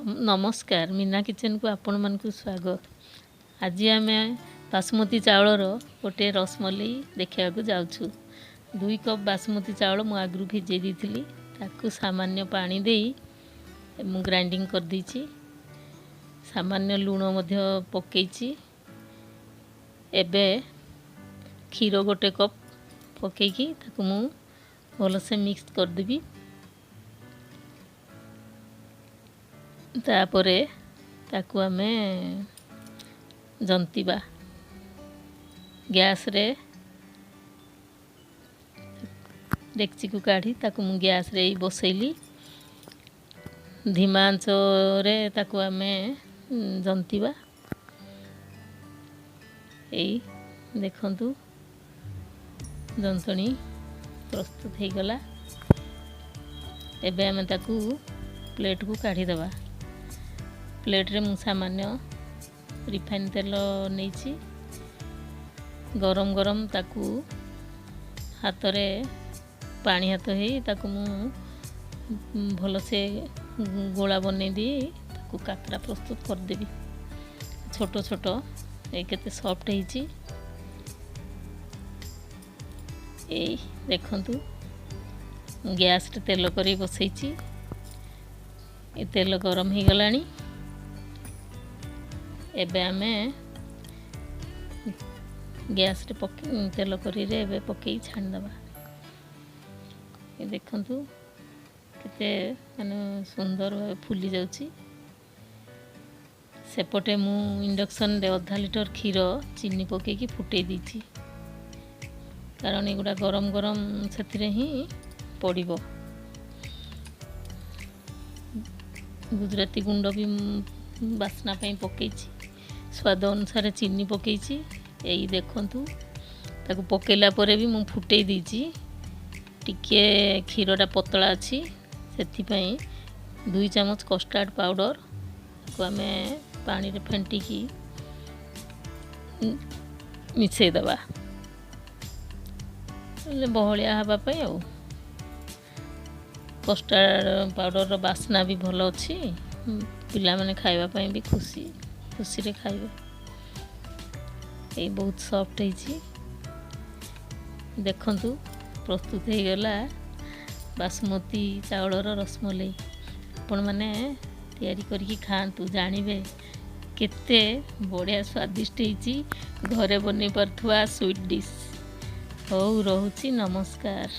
ନମସ୍କାର, ମୀନା କିଚେନକୁ ଆପଣମାନଙ୍କୁ ସ୍ୱାଗତ। ଆଜି ଆମେ ବାସୁମତୀ ଚାଉଳର ଗୋଟିଏ ରସମଲେଇ ଦେଖିବାକୁ ଯାଉଛୁ। 2 କପ୍ ବାସୁମତୀ ଚାଉଳ ମୁଁ ଆଗରୁ ଭିଜେଇ ଦେଇଥିଲି। ତାକୁ ସାମାନ୍ୟ ପାଣି ଦେଇ ମୁଁ ଗ୍ରାଇଣ୍ଡିଙ୍ଗ କରିଦେଇଛି। ସାମାନ୍ୟ ଲୁଣ ମଧ୍ୟ ପକାଇଛି। ଏବେ କ୍ଷୀର 1 କପ୍ ପକାଇକି ତାକୁ ମୁଁ ଭଲସେ ମିକ୍ସ କରିଦେବି। ତାପରେ ତାକୁ ଆମେ ଜନ୍ତିବା। ଗ୍ୟାସ୍ରେ ଡେକ୍ଚିକୁ କାଢ଼ି ତାକୁ ମୁଁ ଗ୍ୟାସ୍ରେ ଏଇ ବସେଇଲି। ଧିମା ଆଞ୍ଚରେ ତାକୁ ଆମେ ଜନ୍ତିବା। ଏଇ ଦେଖନ୍ତୁ, ଯନ୍ତଣୀ ପ୍ରସ୍ତୁତ ହେଇଗଲା। ଏବେ ଆମେ ତାକୁ ପ୍ଲେଟ୍କୁ କାଢ଼ିଦେବା। ପ୍ଲେଟ୍ରେ ମୁଁ ସାମାନ୍ୟ ରିଫାଇନ୍ ତେଲ ନେଇଛି। ଗରମ ଗରମ ତାକୁ ହାତରେ ପାଣି ହାତ ହେଇ ତାକୁ ମୁଁ ଭଲସେ ଗୋଳା ବନେଇ ଦେଇ ତାକୁ କାକରା ପ୍ରସ୍ତୁତ କରିଦେବି, ଛୋଟ ଛୋଟ। ଏଇ କେତେ ସଫ୍ଟ ହେଇଛି। ଏଇ ଦେଖନ୍ତୁ, ଗ୍ୟାସରେ ତେଲ କରି ବସେଇଛି। ଏ ତେଲ ଗରମ ହେଇଗଲାଣି। ଏବେ ଆମେ ଗ୍ୟାସରେ ପକେଇ ତେଲ କରିରେ ଏବେ ପକେଇ ଛାଣିଦେବା। ଏ ଦେଖନ୍ତୁ, କେତେ ମାନେ ସୁନ୍ଦର ଭାବେ ଫୁଲି ଯାଉଛି। ସେପଟେ ମୁଁ ଇଣ୍ଡକ୍ସନରେ ଅଧା ଲିଟର କ୍ଷୀର ଚିନି ପକେଇକି ଫୁଟେଇ ଦେଇଛି, କାରଣ ଏଗୁଡ଼ା ଗରମ ଗରମ ସେଥିରେ ହିଁ ପଡ଼ିବ। ଗୁଜୁରାତି ଗୁଣ୍ଡ ବି ବାସ୍ନା ପାଇଁ ପକେଇଛି। ସ୍ୱାଦ ଅନୁସାରେ ଚିନି ପକେଇଛି। ଏଇ ଦେଖନ୍ତୁ, ତାକୁ ପକେଇଲା ପରେ ବି ମୁଁ ଫୁଟେଇ ଦେଇଛି। ଟିକିଏ କ୍ଷୀରଟା ପତଳା ଅଛି, ସେଥିପାଇଁ 2 ଚାମଚ କଷ୍ଟାର୍ଡ଼ ପାଉଡ଼ର ତାକୁ ଆମେ ପାଣିରେ ଫେଣ୍ଟିକି ମିଶାଇଦେବା ହେଲେ ବହଳିଆ ହେବା ପାଇଁ। ଆଉ କଷ୍ଟାର୍ଡ଼ ପାଉଡ଼ରର ବାସ୍ନା ବି ଭଲ ଅଛି। ପିଲାମାନେ ଖାଇବା ପାଇଁ ବି ଖୁସି ଖୁସିରେ ଖାଇବେ। ଏଇ ବହୁତ ସଫ୍ଟ ହେଇଛି। ଦେଖନ୍ତୁ, ପ୍ରସ୍ତୁତ ହେଇଗଲା ବାସୁମତୀ ଚାଉଳର ରସମଲେଇ। ଆପଣମାନେ ତିଆରି କରିକି ଖାଆନ୍ତୁ, ଜାଣିବେ କେତେ ବଢ଼ିଆ ସ୍ୱାଦିଷ୍ଟ ହେଇଛି ଘରେ ବନେଇ ପାରୁଥିବା ସୁଇଟ୍ ଡିଶ୍। ହଉ, ରହୁଛି, ନମସ୍କାର।